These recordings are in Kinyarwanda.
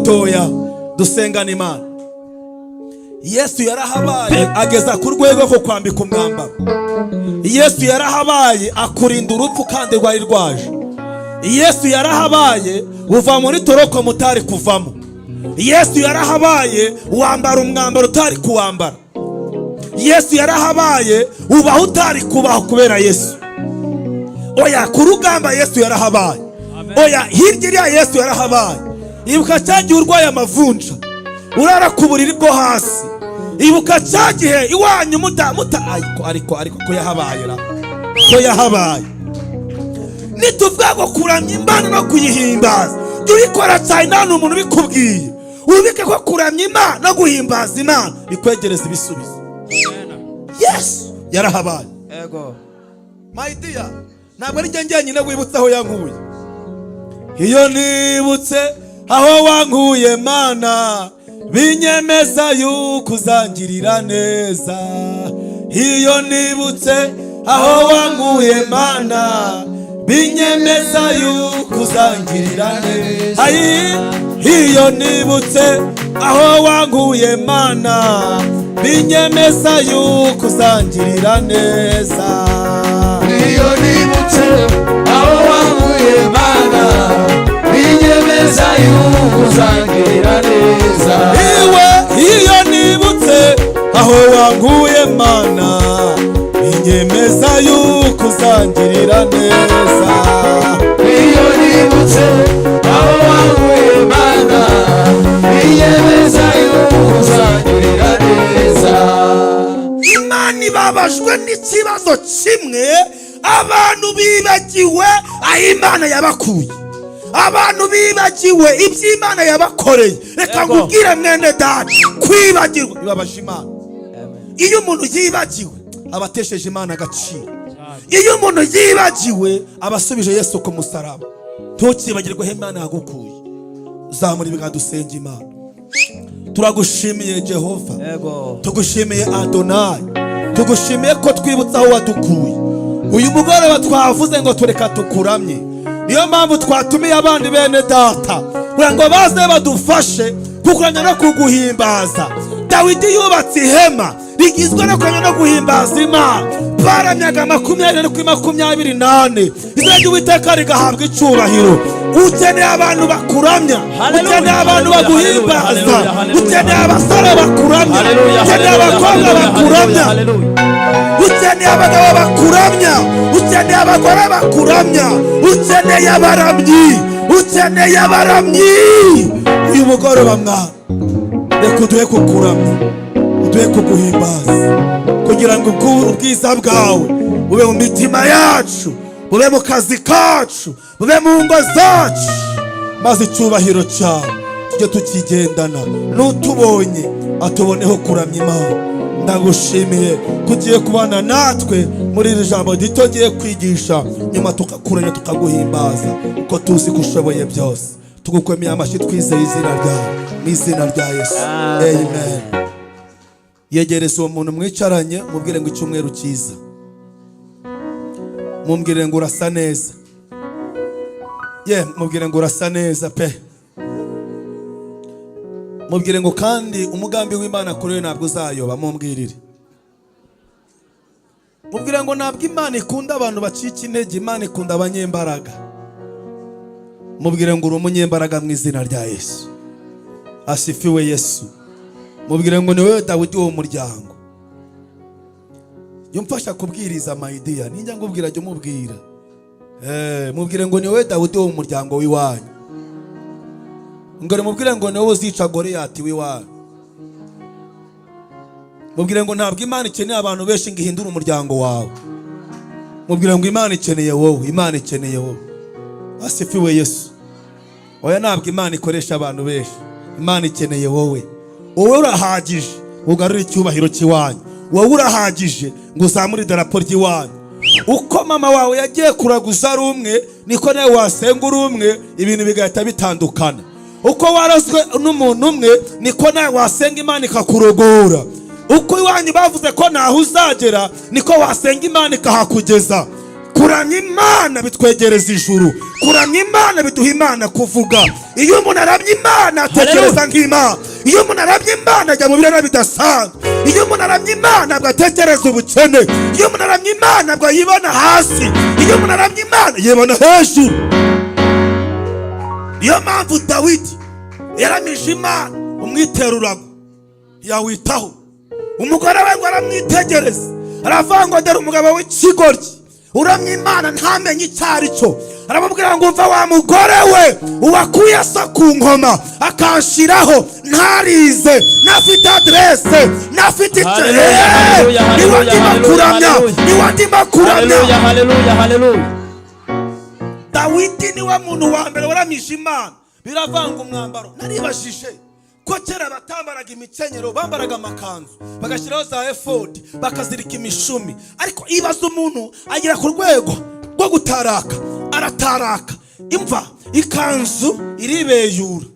gatoya dusengane Imana. Yesu yarahabaye ageza ku rwego rwo kwambika umwambaro. Yesu yarahabaye akurinda urupfu kandi rwari rwaje. Yesu yarahabaye uva muri toroko mutari kuvamo. Yesu yarahabaye wambara umwambaro utari kuwambara. Yesu yarahabaye ubaho utari kubaho kubera Yesu. Oya, ku rugamba Yesu yarahabaye. Oya, hirya iriya Yesu yarahabaye. Ibuka cya gihe urwaye amavunja, urara ku buriri bwo hasi. Ibuka cya gihe iwanyu muta muta, ariko ko yahabaye ra, ko yahabaye. Nituvuga ngo kuramya Imana no kuyihimbaza, jya ubikora cyane, nta n'umuntu ubikubwiye. Ubike ko kuramya Imana no guhimbaza Imana bikwegereza ibisubizo. Yesu yarahabaye. Ego. My dear, ntabwo ari njye njyenyine wibutse aho yankuye. Iyo nibutse aho wankuye Mana, binyemeza yuko uzangirira neza. Iyo nibutse aho wankuye Mana, binyemeza yuko uzangirira neza. Ayi, iyo nibutse aho wankuye Mana, binyemeza yuko uzangirira neza. Iyo nibutse aho wankuye Mana, binyemeza yuko uzangirira neza. Iwe, iyo nibutse aho wankuye Mana, binyemeza yuko uzangirira neza. Iyo nibutse aho wankuye Mana, binyemeza yuko uzangirira neza. Imana ibabajwe n'ikibazo kimwe: abantu bibagiwe aho Imana yabakuye, abantu bibagiwe ibyo Imana yabakoreye. Reka Yego. nkubwire mwene data, kwibagirwa bibabaje Imana. Iyo umuntu yibagiwe aba atesheje Imana agaciro. Iyo umuntu yibagiwe aba asubije Yesu ku musaraba. Ntukibagirwe aho Imana yagukuye. Zamura ibiganza dusenga Imana. Turagushimiye Jehova. Ego. Tugushimiye Adonayi. Tugushimiye ko twibutse aho wadukuye. Uyu mugoroba twavuze ngo tureka tukuramye, niyo mpamvu twatumiye abandi bene data kugira ngo baze badufashe kukuramya no kuguhimbaza. Dawidi yubatse ihema rigizwe no kuramya no guhimbaza Imana. Baramyaga 24/24, izina ry'Uwiteka rigahabwa icyubahiro. Ukeneye abantu bakuramya. Hallelujah, Ukeneye abantu hallelujah, baguhimbaza. hallelujah, hallelujah. Ukeneye abasore bakuramya. Hallelujah, Ukeneye hallelujah, abakobwa hallelujah, bakuramya. hallelujah. Ukeneye abagabo bakuramya. Ukeneye abagore bakuramya. Ukeneye abaramyi, ukeneye abaramyi. Uyu mugoroba mwana, reka uduhe kukuramya, uduhe kuguhimbaza, kugira ngo ubwiza bwawe bube mu mitima yacu, bube mu kazi kacu, bube mu ngo zacu, maze icyubahiro cyawe tujye tukigendana. N'utubonye atuboneho kuramya Imana. Ndagushimiye ko ugiye kubana natwe muri iri jambo rito ngiye kwigisha, nyuma tukakuramya, tukaguhimbaza, kuko tuzi ko ushoboye byose. Tugukomeye amashyi, twizeye izina ryawe, mu izina rya Yesu, amen. Yegereza uwo muntu mwicaranye, mubwire ngo icyumweru cyiza. Mubwire ngo urasa neza. Ye, mubwire ngo urasa neza pe. Mubwire ngo kandi umugambi w'Imana kuri we ntabwo uzayoba. Mumbwirire, mubwire ngo ntabwo Imana ikunda abantu bacika intege, Imana ikunda abanyembaraga. Mubwire ngo uri umunyembaraga mu izina rya Yesu. Asifiwe Yesu. Mubwire ngo ni wowe Dawidi wo mu muryango. Jya umfasha kubwiriza, my dear. Ninjya ngubwira, jya umubwira. Mubwire ngo ni wowe Dawidi wo mu muryango w'iwanyu. Ngo mubwire ngo ni wowe uzica Goriyati w'iwanyu. Mubwire ngo ntabwo Imana ikeneye abantu benshi ngo ihindure umuryango wawe. Mubwire ngo Imana ikeneye wowe, Imana ikeneye wowe. Asifiwe Yesu. Oya, ntabwo Imana ikoresha abantu benshi, Imana ikeneye wowe. Wowe urahagije ngo ugarure icyubahiro cy'iwanyu. Wowe urahagije ngo uzamure idarapo ry'iwanyu. Uko mama wawe yagiye kuraguza ari umwe, niko nawe wasenga uri umwe, ibintu bigahita bitandukana. Uko warozwe n'umuntu umwe, niko nawe wasenga Imana ikakurogora. Uko iwanyu bavuze ko ntaho uzagera, niko wasenga Imana ikahakugeza. Kuramya Imana bitwegereza ijuru. Kuramya Imana biduha Imana kuvuga. Iyo umuntu aramya Imana, atekereza nk'Imana. Iyo umuntu aramya Imana, ajya mu birere bidasanzwe. Iyo umuntu aramya Imana, ntabwo atekereza ubukene. Iyo umuntu aramya Imana, ntabwo yibona hasi. Iyo umuntu aramya Imana, yibona hejuru. Niyo mpamvu Dawidi yaramije Imana, umwiterurago yawitaho. Umugore we ngo aramwitegereza, aravuga ngo: "Dore umugabo w'ikigoryi uramya Imana, ntamenye icyo ari cyo." Aramubwira ngo: "Umva wa mugore we, uwakuye so ku nkoma akanshiraho, ntarize, ntafite aderese, ntafite icyo." Haleluya, haleluya, Niwe haleluya, ndimo haleluya, kuramya. Haleluya. Niwe ndimo kuramya. Haleluya, haleluya, haleluya. Dawidi niwe muntu wa mbere waramije Imana, biravanga umwambaro. Naribajije ko kera batambaraga imikenyero, bambaraga amakanzu, bagashyiraho za efodi, bakazirika imishumi. Ariko ibaza umuntu agera ku rwego rwo gutaraka, arataraka imva, ikanzu iribeyura.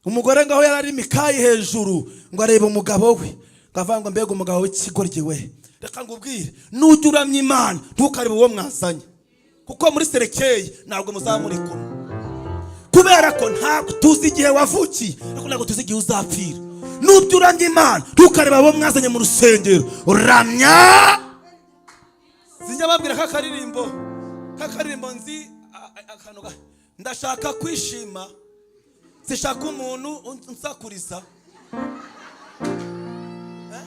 Umugore ngaho yari ari imikayi hejuru, ngo arebe umugabo we, ngo avuga ngo: "Mbega umugabo w'ikigoryi we!" Reka ngubwire, nujya uramya Imana, ntukarebe uwo mwazanye, kuko muri cercueil ntabwo muzaba muri kumwe, kubera ko ntabwo tuzi igihe wavukiye, ariko ntabwo tuzi igihe uzapfira. Nubyo uramya Imana, ntukareba abo mwazanye mu rusengero. Uramya, sinjya babwira kakaririmbo nzi akantu ndashaka kwishima, sishaka umuntu unsakuriza. Eh?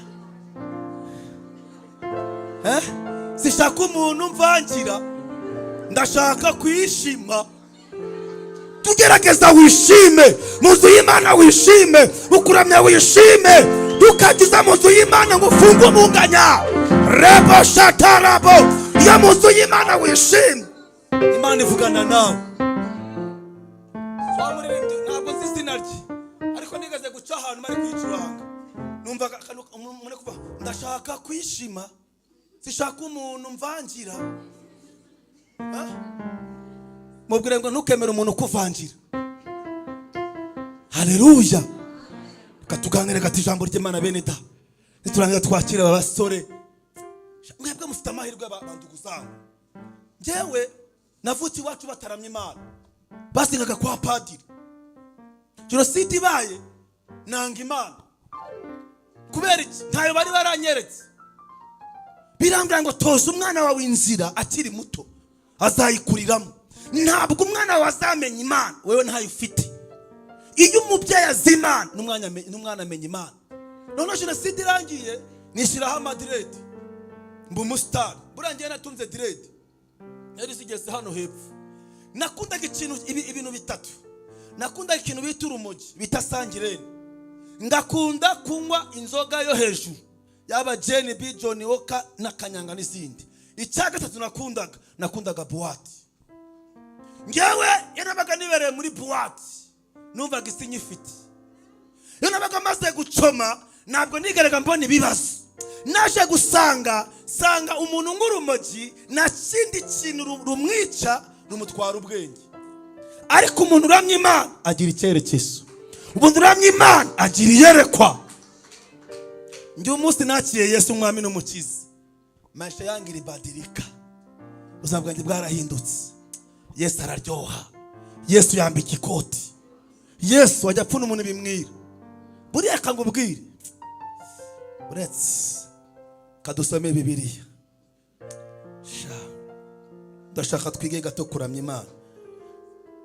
Eh? Sishaka umuntu mvangira, ndashaka kwishima. Tugerageza wishime mu nzu y'Imana, wishime ukuramya, wishime. Tukagiza mu nzu y'Imana ngo ufunge umunganya rebo shatarabo. Iyo mu nzu y'Imana wishime, Imana ivugana nawe. Twamuririmbye, ntabwo nzi izina rye, ariko nigeze guca ahantu bari kuyicuranga, numva umuntu ari kuvuga: "Ndashaka kwishima, sishaka umuntu mvangira." Ha? Mubwire ngo ntukemere umuntu ukuvangira. Haleluya! Reka tuganire gato ijambo ry'Imana, bene da. Niturangiza twakira aba basore. Mwebwe mufite amahirwe, bandugu zangu. Njyewe navutse iwacu bataramya Imana, basengaga kwa padiri. Jenoside ibaye, nanga Imana. Kubera iki? Ntayo bari baranyeretse. Birambwira ngo: "Toza umwana wawe inzira akiri muto, azayikuriramo." Ntabwo umwana wawe azamenya Imana wewe ntayo ufite. Iyo umubyeyi azi Imana, n'umwana amenya Imana. Noneho jenoside irangiye, nishyiraho amadreads, mba umusitari. Buriya ngewe natunze dreads yari zigeze hano hepfo. Nakundaga ikintu ibintu bitatu. Nakundaga ikintu bita urumogi, bita sangirene. Ngakunda kunywa inzoga yo hejuru, yaba JNB, Johnnie Walker na kanyanga n'izindi. Icya gatatu nakundaga boîte. Ngewe iyo nabaga nibereye muri boîte, numvaga isi nyifite. Iyo nabaga maze gucoma, ntabwo nigeraga mbona ibibazo. Naje gusanga sanga umuntu nk'urumogi nta kindi kintu rumwica, rumutwara ubwenge. Ariko umuntu uramya Imana agira icyerekezo. Umuntu uramya Imana agira iyerekwa. Njye umunsi nakiriye Yesu umwami n'umukiza, maisha yangu ilibadilika, ubuzima bwanjye bwarahindutse. Yesu araryoha, Yesu yambika ikoti, Yesu wajya apfuna umuntu bimwira. Buriya akangubwire, uretse kadusome Bibiliya. Sha, ndashaka twige gato kuramya Imana.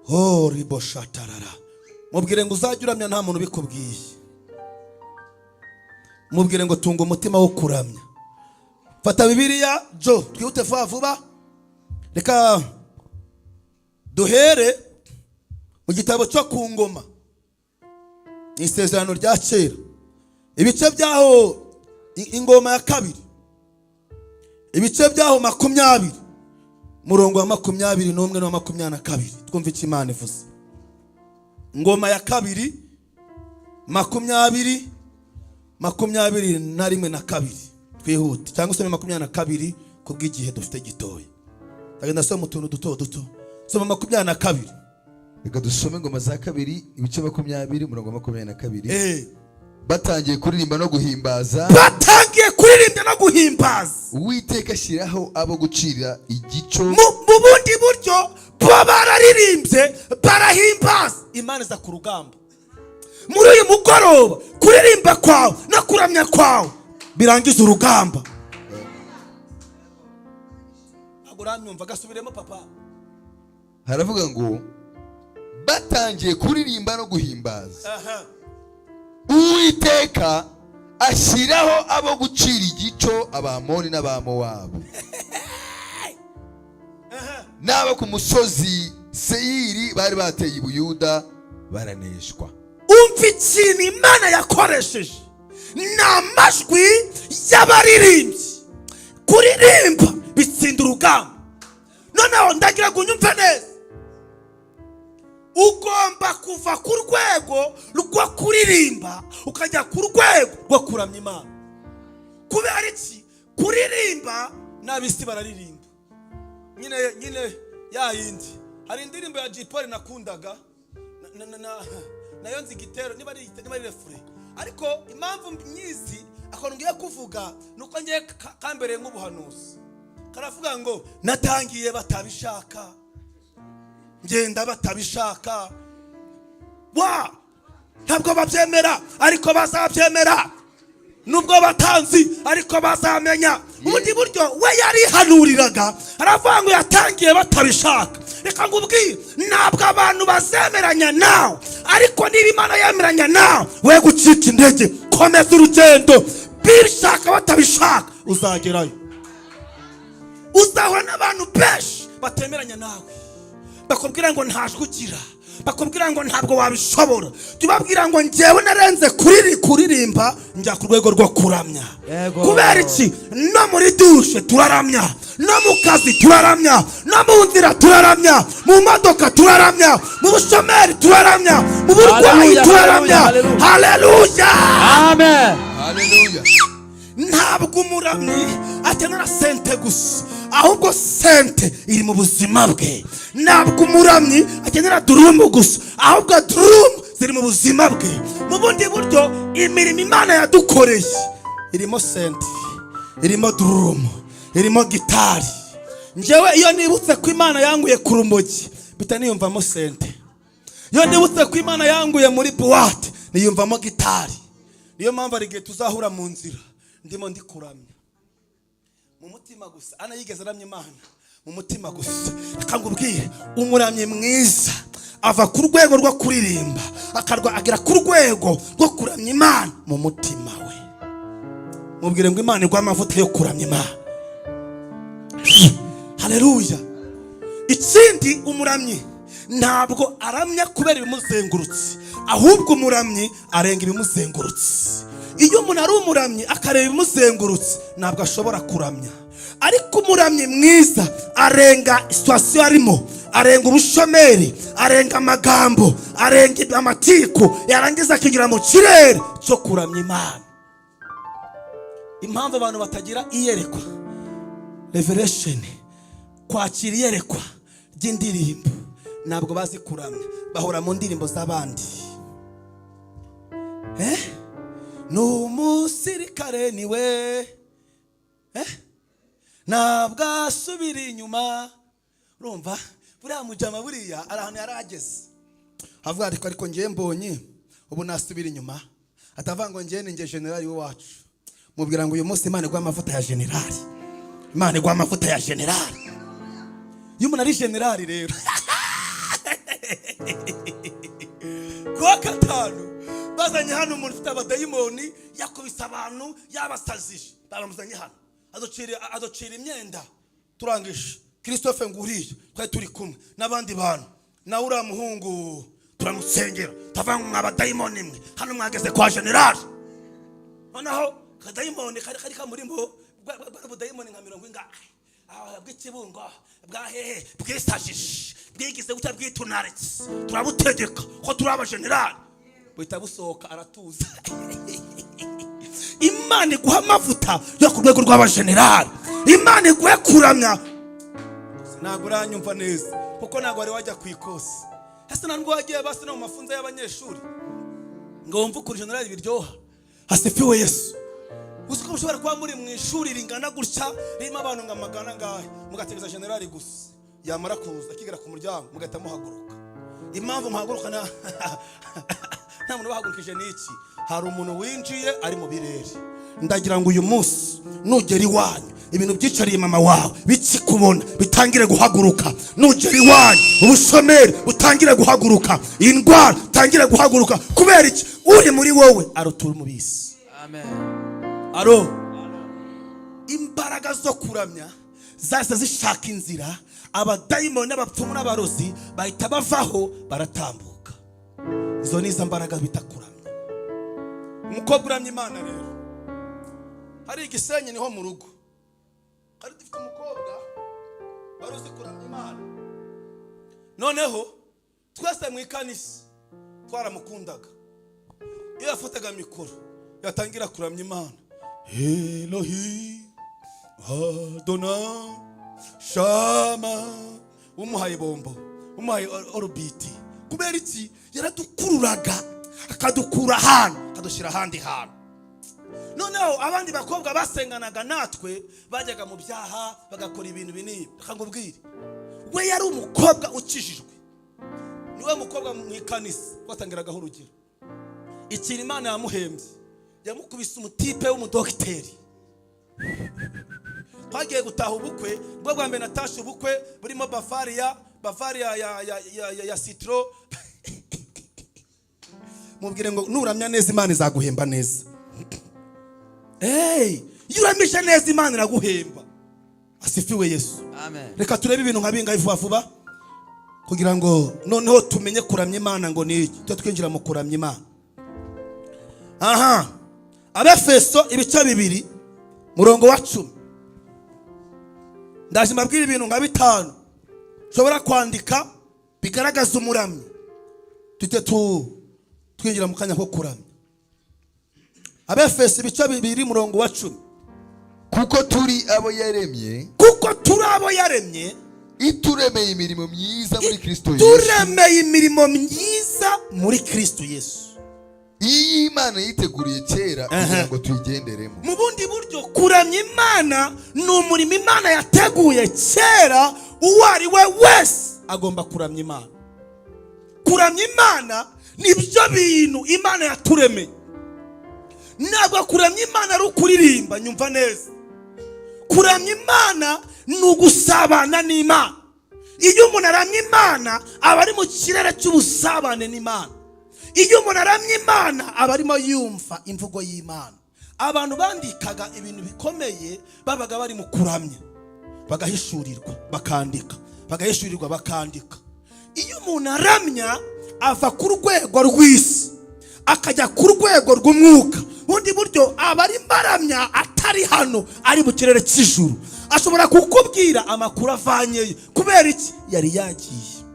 Oh, ribo shatarara. Mubwire ngo uzajya uramya nta muntu ubikubwiye. Mubwire ngo tunga umutima wo kuramya. Fata Bibiliya jo, twihute vuba vuba. Reka duhere mu gitabo cyo ku Ngoma, ni Isezerano rya Kera, ibice byaho Ingoma ya Kabiri, ibice byaho 20, murongo wa 21 n'uwa 22. Twumve icyo Imana ivuze. Ngoma ya Kabiri 20, 21 na 2. Twihute, cyangwa usome 22 kubw'igihe dufite gitoya. Ndagenda soma utuntu duto duto. Soma 22. Reka dusome Ingoma za Kabiri, ibice 20, umurongo wa 22. Batangiye kuririmba no guhimbaza. Batangiye. Kuririmba no guhimbaza, Uwiteka ashyiraho abo gucira igico. Mu bundi buryo, bo bararirimbye, barahimbaza, Imana iza ku rugamba. Muri uyu mugoroba, kuririmba kwawe no kuramya kwawe birangiza urugamba. Ntabwo uranyumva, gasubiremo, papa. Haravuga ngo batangiye kuririmba no guhimbaza, Uwiteka ashyiraho abo gucira igico Abamoni n'Abamowabu n'abo ku musozi Seyiri bari bateye i Buyuda, baraneshwa. Umva, ikintu Imana yakoresheje ni amajwi y'abaririmbyi. Kuririmba bitsinda urugamba. Noneho ndagira ngo unyumve neza: ugomba kuva ku rwego rwo kuririmba ukajya ku rwego rwo kuramya Imana. Kubera iki? Kuririmba n'ab'isi bararirimba nyine nyine ya yindi. Hari indirimbo ya Jay Polly nakundaga, nayo nzi igitero, niba ari refrain, ariko impamvu nyizi, akantu ngiye kuvuga ni uko ngiye kambereye nk'ubuhanuzi. Karavuga ngo: "Natangiye batabishaka, ngenda batabishaka, wa ntabwo babyemera, ariko bazabyemera, nubwo batanzi ariko bazamenya." Ubundi buryo, we yarihanuriraga, aravuga ngo yatangiye batabishaka. Reka ngubwire, ntabwo abantu bazemeranya nawe, ariko niba Imana yemeranya nawe, we gucika intege, komeza urugendo. Bishaka batabishaka, uzagerayo. Uzahura n'abantu benshi batemeranya nawe, bakubwira ngo nta jwi ugira, bakubwira ngo ntabwo wabishobora. Tubabwira ngo njyewe narenze kuririmba, njya ku rwego rwo kuramya. Yego. Kubera iki? No muri douche turaramya, no mu kazi turaramya, no mu nzira turaramya, mu modoka turaramya, mu bushomeri turaramya, mu burwayi Haleluya, turaramya. haleluya. Haleluya. Amen. Haleluya. Ntabwo umuramyi akenera synthé gusa, ahubwo synthé iri mu buzima bwe. Ntabwo umuramyi akenera drum gusa, ahubwo drum ziri mu buzima bwe. Mu bundi buryo, imirimo Imana yadukoreye irimo synthé, irimo drum, irimo gitari. Njyewe iyo nibutse ko Imana yanguye ku rumogi, mpita niyumvamo synthé. Iyo nibutse ko Imana yanguye muri boîte, niyumvamo gitari. Niyo mpamvu hari igihe tuzahura mu nzira ndimo ndi kuramya mu mutima gusa. Ana yigeze aramya Imana mu mutima gusa. Reka ngubwire, umuramyi mwiza ava ku rwego rwo kuririmba akarwa agera ku rwego rwo kuramya Imana mu mutima we. Mubwire ngo Imana iguhe amavuta yo kuramya Imana. Haleluya. Ikindi, umuramyi ntabwo aramya kubera ibimuzengurutse, ahubwo umuramyi arenga ibimuzengurutse. Iyo umuntu ari umuramyi akareba ibimuzengurutse, ntabwo ashobora kuramya. Ariko umuramyi mwiza arenga situation arimo, arenga ubushomeri, arenga amagambo, arenga amatiku, yarangiza akigira mu kirere cyo kuramya Imana. Impamvu abantu batagira iyerekwa, revelation, kwakira iyerekwa ry'indirimbo, ntabwo bazi kuramya, bahora mu ndirimbo z'abandi. Eh? Ni umusirikare niwe, eh? Ntabwo asubira inyuma. Urumva buriya mujama, buriya ari ahantu yari ageze avuga, ariko ngewe mbonye ubu nasubira inyuma, atavuga ngo ngewe ni nge generali w'iwacu. Mubwira ngo uyu munsi Imana iguha amavuta ya generali, Imana iguha amavuta ya generali. Iyo umuntu ari generali rero, kuwa gatanu bazanye hano umuntu ufite abadayimoni, yakubise abantu, yabasazije, baramuzanye hano, aducira imyenda. Turangije, Christophe nguriye, twari turi kumwe n'abandi bantu, nawe uriya muhungu turamusengera, tuvuga ngo: "Mwa badayimoni mwe, hano mwageze kwa generali." Noneho kadayimoni kari kamurimo, bwa budayimoni nka mirongo ingahe, bw'ikibungo bwa hehe, bwisajije, bwigize gutya, bwitunaritse, turabutegeka ko turi abajenerali, buhita busohoka, aratuza. Imana iguha amavuta yo ku rwego rw'abajenerali, Imana iguhe kuramya. Ntabwo uranyumva neza kuko ntabwo wari wajya ku ikosi. Ese ntabwo wagiye basi no mu mafunzo y'abanyeshuri ngo wumve ukuntu generali biryoha? Hasifiwe Yesu. Uzi ko mushobora kuba muri mu ishuri ringana gutya, ririmo abantu nka magana angahe, mugategereza generali gusa, yamara kuza akigera ku muryango mugahita muhaguruka. Impamvu muhaguruka nta muntu ubahagurukije ni iki? Hari umuntu winjiye ari mu birere. Ndagira ngo uyu munsi nugera iwanyu, ibintu byicariye mama wawe bikikubona bitangire guhaguruka. Nugera iwanyu, ubushomeri butangire guhaguruka, indwara itangire guhaguruka. Kubera iki? Uri muri wowe arutura umubisi. Amen. Aro imbaraga zo kuramya zahise zishaka inzira, abadayimoni n'abapfumu n'abarozi bahita bavaho baratambuka. Izo ni izo mbaraga bita kuramya. Umukobwa uramya Imana rero, hari igisenyi niho mu rugo hari dufite umukobwa wari uzi kuramya Imana. Noneho twese mu ikanisa twaramukundaga. Iyo yafataga mikoro yatangira kuramya Imana, "Elohi Adona Shama", umuhaye bombo, umuhaye orubiti. Kubera iki? Yaradukururaga, akadukura ahantu akadushyira ahandi hantu. Noneho abandi bakobwa basenganaga natwe bajyaga mu byaha, bagakora ibintu binini. Reka nkubwire, we yari umukobwa ukijijwe, niwe mukobwa mu ikanisa twatangiragaho urugero. Ikintu Imana yamuhembye, yamukubise umutipe w'umudogiteri. Twagiye gutaha ubukwe, bwo bwa mbere natashe ubukwe burimo Bavaria, Bavaria ya citron. Mubwire ngo nuramya neza Imana izaguhemba neza. Hey, iyo uramije neza Imana iraguhemba. Asifiwe Yesu. Amen. Reka turebe ibintu nka bingahe vuba vuba kugira ngo noneho tumenye kuramya Imana ngo ni iki, tujye twinjira mu kuramya Imana. Aha, Abefeso ibice 2, murongo wa 10. Ndaje mbabwira ibintu nka bitanu ushobora kwandika bigaragaza umuramyi, tujye twinjira mu kanya ko kuramya. Abefeso ibice 2, murongo wa 10. Kuko turi abo yaremye, Kuko turi abo yaremye, ituremeye imirimo myiza muri Kristo Yesu, turemeye imirimo myiza muri Kristo Yesu, iyi Imana yiteguriye kera kugira ngo tuyigenderemo. Mu bundi buryo, kuramya Imana ni umurimo Imana yateguye kera. Uwo ari we wese agomba kuramya Imana. Kuramya Imana nibyo bintu Imana yaturemeye. Ntabwo kuramya Imana ari ukuririmba, nyumva neza. Kuramya Imana ni ugusabana n'Imana. Iyo umuntu aramya Imana aba ari mu kirere cy'ubusabane n'Imana. Iyo umuntu aramya Imana aba arimo yumva imvugo y'Imana. Abantu bandikaga ibintu bikomeye babaga bari mu kuramya, bagahishurirwa bakandika, bagahishurirwa bakandika. Iyo umuntu aramya ava ku rwego rw'isi akajya ku rwego rw'umwuka. Bundi buryo, aba arimo aramya atari hano, ari mu kirere cy'ijuru. Ashobora kukubwira amakuru avanyeyo. Kubera iki? Yari yagiye.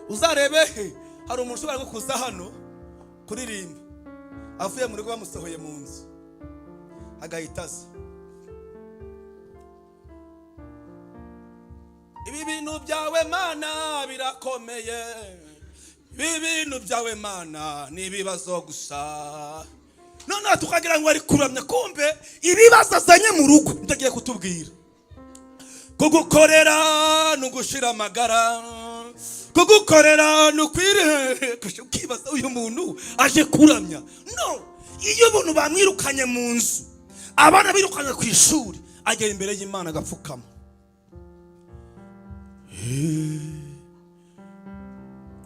Uzarebe he, hari umuntu ushobora kuza hano kuririmba avuye mu rugo bamusohoye mu nzu, agahita aza: "Ibi bintu byawe Mana birakomeye, ibi bintu byawe Mana ni ibibazo gusa." Noneho tukagira ngo ari kuramya, kumbe ibibazo azanye mu rugo ndagiye kutubwira. Kugukorera ni ugushira amagara, kugukorera ni ukwire. Ukibaza, uyu muntu aje kuramya? No iyo umuntu bamwirukanye mu nzu, abana birukanye ku ishuri, agera imbere y'Imana agapfukama: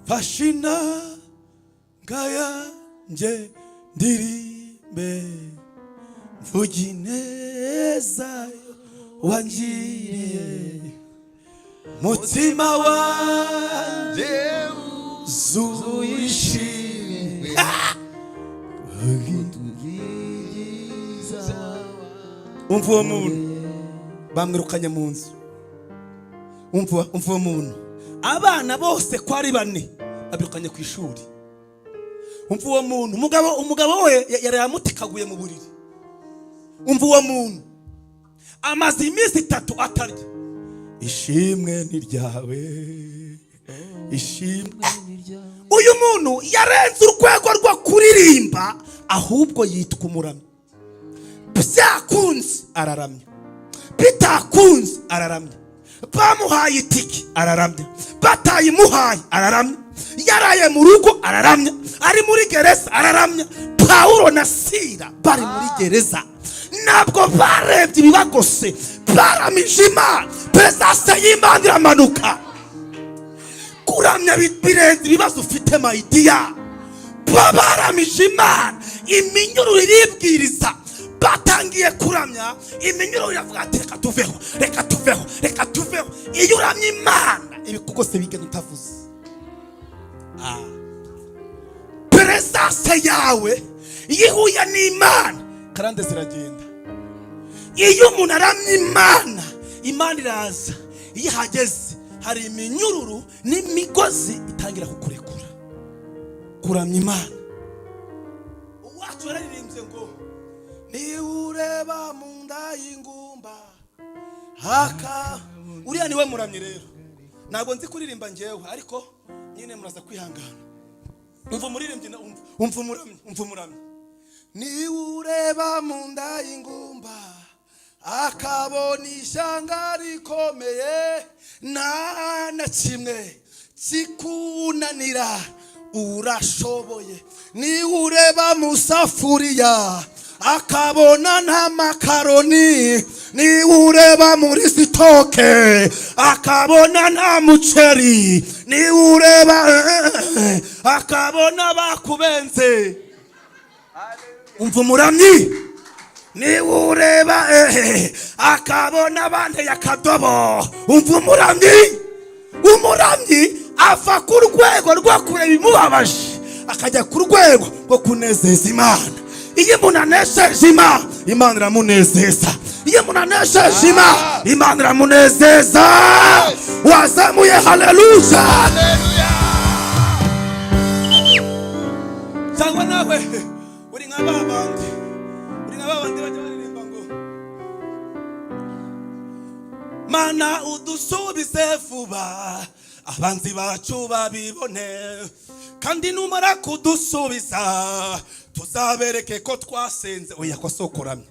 "Fashe inanga yanjye ndirimbe, mvuge ineza wangiriye, mutima wanjye zuye ishimwe." Umva uwo muntu bamwirukanye mu nzu, umva uwo muntu abana bose ko ari bane babirukanye ku ishuri, umva uwo muntu umugabo we yari yamutikaguye mu buriri, umva uwo muntu amaze iminsi 3 atarya: "Ishimwe ni ryawe, ishimwe." Uyu muntu yarenze urwego rwo kuririmba, ahubwo yitwa umuramyi. Byakunze araramya, bitakunze araramya, bamuhaye itike araramya, batayimuhaye araramya, yaraye mu rugo araramya, ari muri gereza araramya. Pawulo na Sira bari muri gereza, ntabwo barebye ibibagose, baramije Imana, presence y'Imana iramanuka. Kuramya birenze ibibazo ufite, my dear. Baramije Imana, iminyururu iribwiriza. Batangiye kuramya, iminyururu iravuga ati: "Reka tuveho, reka tuveho, reka tuveho." Iyo uramye Imana, ibikugose bigenda utavuze. Presence yawe iyo ihuye n'Imana, karande ziragenda. Iyo umuntu aramye Imana, Imana iraza. Iyo ihageze, hari iminyururu n'imigozi itangira kukurekura. Kuramya Imana, uwacu yararirimbye ngo: "Niba ureba mu nda y'ingumba haka." Uriya niwe muramyi. Rero ntabwo nzi kuririmba ngewe, ariko nyine muraza kwihangana. Umva umuririmbyi, umva, umva umuramyi, umva umuramyi: "Niba ureba mu nda y'ingumba akabona ishyanga rikomeye, nta na kimwe kikunanira, urashoboye. Niba ureba mu safuriya akabona nta makaroni, niba ureba muri stock akabona nta muceri, niba ureba akabona bakubenze." Umva umuramyi: "Niba ureba akabona banteye akadobo." Umva umuramyi. Umuramyi ava ku rwego rwo kureba ibimubabaje, akajya ku rwego rwo kunezeza Imana. Iyo umuntu anesheje Imana, Imana iramunezeza. Iyo umuntu anesheje Imana, Imana iramunezeza. Wazamuye haleluya? Cyangwa nawe uri nka ba bandi, uri nka ba bandi bajya baririmba ngo: "Mana udusubize vuba, abanzi bacu babibone, kandi numara kudusubiza tuzabereke ko twasenze." Oya, ko sokoramya,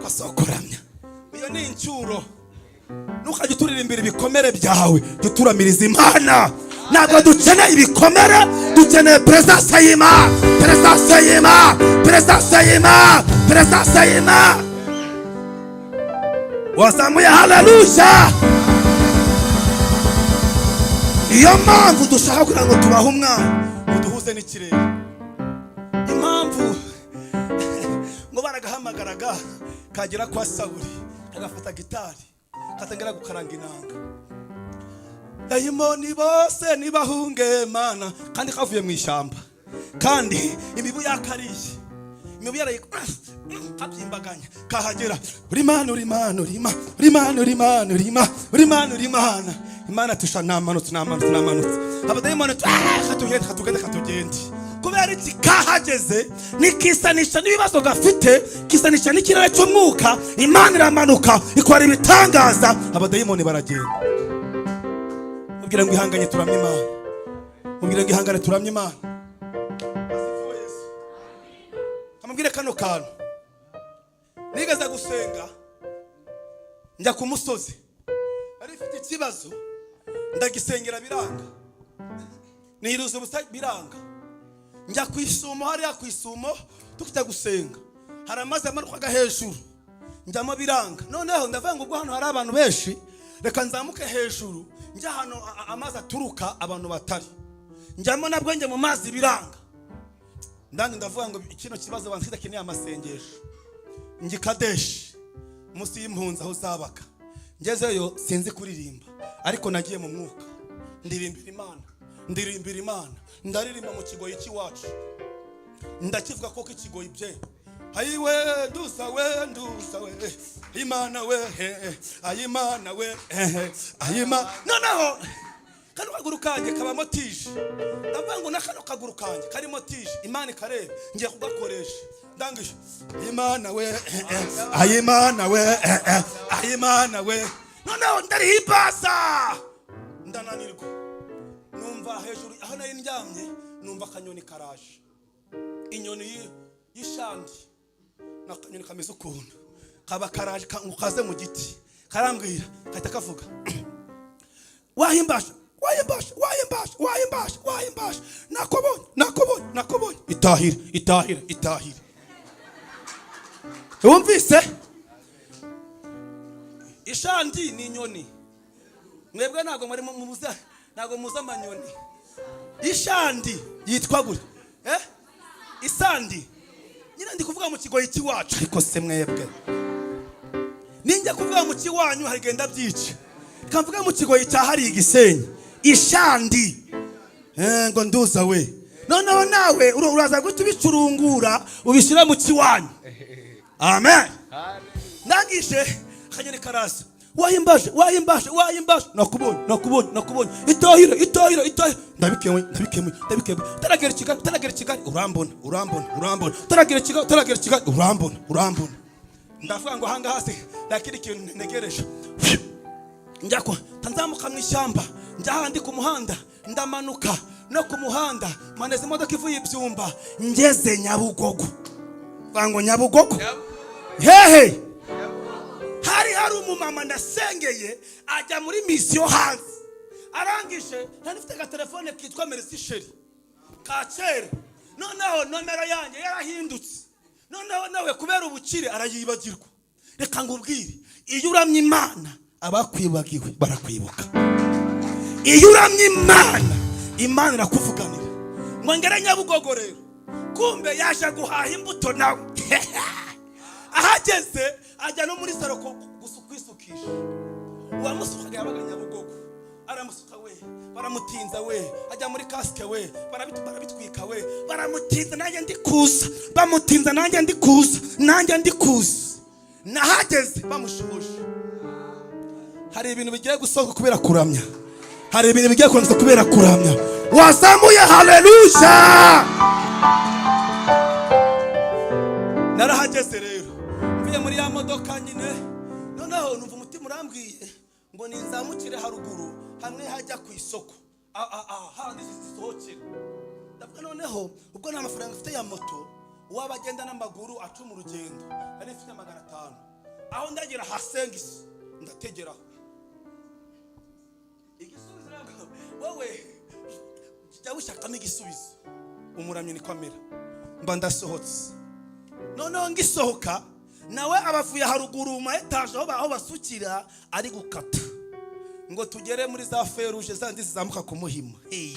ko sokoramya, iyo ni incyuro. Ntukajya uturirimbira ibikomere byawe, jya uturamiriza Imana. Ntabwo dukeneye ibikomere, dukeneye presence y'Imana, presence y'Imana, presence y'Imana, presence y'Imana. Wazamuye haleluya? Niyo mpamvu dushaka kugira ngo tubahe umwana uduhuze n'ikirere. Impamvu ngo baragahamagaraga kagera kwa Sawuri, kagafata gitari, katangira gukaranga inanga: "Dayimoni bose nibahunge Mana." Kandi kavuye mu ishyamba, kandi imibu yakariye, imibu yaraye kabyimbaganya. Kahagera: "Uri Mana, uri Mana, uri Mana, uri Mana, uri Mana, uri Mana, uri Mana, uri Mana." Imana tusha: "Namanutse, namanutse, namanutse." Abadayimoni: "Katugende, katugende, katugende." Kubera iki? Kahageze nikisanisha n'ibibazo gafite, kisanisha n'ikirere cy'umwuka. Imana iramanuka, ikora ibitangaza, abadayimoni baragenda. Mubwira ngo ihanganye turamye Imana. Mubwira ngo ihangane turamye Imana. Asifiwe Yesu. Amubwire kano kantu: nigeze gusenga, njya ku musozi, nari mfite ikibazo, ndagisengera biranga, niruza ubusa biranga. Njya ku isumo, hariya ku isumo tukijya gusenga, hari amazi yamanukaga hejuru, njyamo biranga. Noneho ndavuga ngo ubwo hano hari abantu benshi, reka nzamuke hejuru, njya ahantu amazi aturuka abantu batari. Njyamo, nabwo njya mu mazi biranga. Ndange ndavuga ngo kino kibazo abantu kidakeneye amasengesho. Njya i Kadeshi munsi y'impunzi aho zabaga. Ngezeyo sinzi kuririmba, ariko nagiye mu mwuka, ndirimbira Imana, ndirimbira Imana, ndaririmba mu kigoyi cy'iwacu. Ndakivuga koko ikigoyi bye: "Ayiwe ndusa we, ndusa we, Imana we, ayimana we, ayima." Noneho kano kaguru kanjye kabamo tige. Ndavuga ngo na kano kaguru kanjye karimo tige, Imana ikareba, ngiye kugakoresha. Ndangije: "Imana we, ayimana we, ayimana we." Noneho ndarihimbaza, ndananirwa. Numva hejuru aho nari ndyamye, numva akanyoni karaje, inyoni y'ishandi. N'akanyoni kameze ukuntu kaba karaje ngo kaze mu giti, karambwira, kahita kavuga: "Wahimbasha, wahimbasha, wahimbasha, wahimbasha, wahimbasha, nakubonye, nakubonye, nakubonye, itahire, itahire, itahire." Wumvise ishandi ni inyoni. Mwebwe ntabwo muri muza, ntabwo muzi amanyoni. Ishandi yitwa gutya, eh, isandi nyine. Ndi kuvuga mu kigoyi cy'iwacu, ariko se mwebwe ninjya kuvuga mu kiwanyu harigenda byica. Reka mvuge mu kigoyi cya hariya Igisenyi, ishandi. Ngo nduza we, noneho nawe uraza guhita ubicurungura ubishyira mu kiwanyu. Amen. Ndangije, akanyoni karaza: "Wahimbaje, wahimbaje, wahimbaje, nakubonye, nakubonye, nakubonye, itahire, itahire, itahire." Ndabikemuye, ndabikemuye, ndabikemuye. Utaragera i Kigali, utaragera i Kigali, urambona, urambona, urambona. Utaragera i Kigali, utaragera i Kigali, urambona, urambona. Ndavuga ngo ahangaha se nta kindi kintu ntegereje. Njya ko nzamuka mu ishyamba, njya ahandi ku muhanda, ndamanuka no ku muhanda, maneza imodoka ivuye ibyumba, ngeze Nyabugogo. Vuga ngo Nyabugogo. Hehe? Hari umumama nasengeye, ajya muri mission hanze. Arangije, nari mfite agatelefone kitwa Merci Chérie ka kera. Noneho nomero yanjye yarahindutse, noneho nawe kubera ubukire arayibagirwa. Reka ngubwire, iyo uramye Imana, abakwibagiwe barakwibuka. Iyo uramye Imana, Imana irakuvuganira. Ngo ngere Nyabugogo rero, kumbe yaje guhaha imbuto nawe. Ahageze ajya no muri salon kwisukisha. Uwamusukaga yabaga Nyabugogo, aramusuka we, baramutinza we, ajya muri kasike we, barabitwika we, baramutinza. Nanjye ndi kuza, bamutinza, nanjye ndi kuza, nanjye ndi kuza. Nahageze bamushoje. Hari ibintu bigiye gusohoka kubera kuramya, hari ibintu bigiye kurangiza kubera kuramya. Wazamuye haleluya! Narahageze rero, mvuye muri ya modoka nyine. Noneho numva umutima urambwiye ngo ninzamukire haruguru hamwe hajya ku isoko, handi zisohokera. Ndavuga noneho ubwo nta mafaranga mfite ya moto, uwaba agenda n'amaguru acuma urugendo, nari mfite 500. Aho ndagera hasengisi, ndategeraho igisubizo. Ntabwo wowe jya wishakamo igisubizo, umuramyi niko amera. Mba ndasohotse. Noneho ngisohoka, nawe abavuye haruguru mu ma étage aho basukira, ari gukata ngo tugere muri za feruje zandi zizamuka ku Muhima. Hey,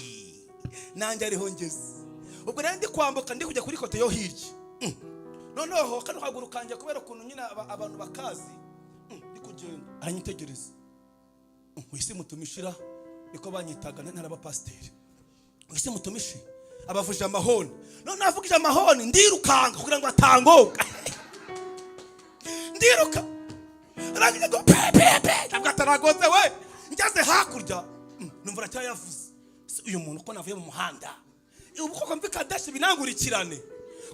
nanjye ariho ngeze. Ubwo rero ndi kwambuka, ndi kujya kuri côté yo hirya. Noneho kano kaguru kanjye, kubera ukuntu nyine abantu bakazi, ndi kugenda aranyitegereza. Wisi mutumishira, niko banyitaga ntaraba pasiteri. Wisi mutumishi abavuje amahoni. None avugije amahoni, ndirukanka kugira ngo atangoga. Ndiruka, arangije ngo pe pe pe, ntabwo ataragoze we. Ngeze hakurya, numva aracyayavuze. Se uyu muntu ko navuye mu muhanda, ubu koko mvi Kadeshi binangurikirane?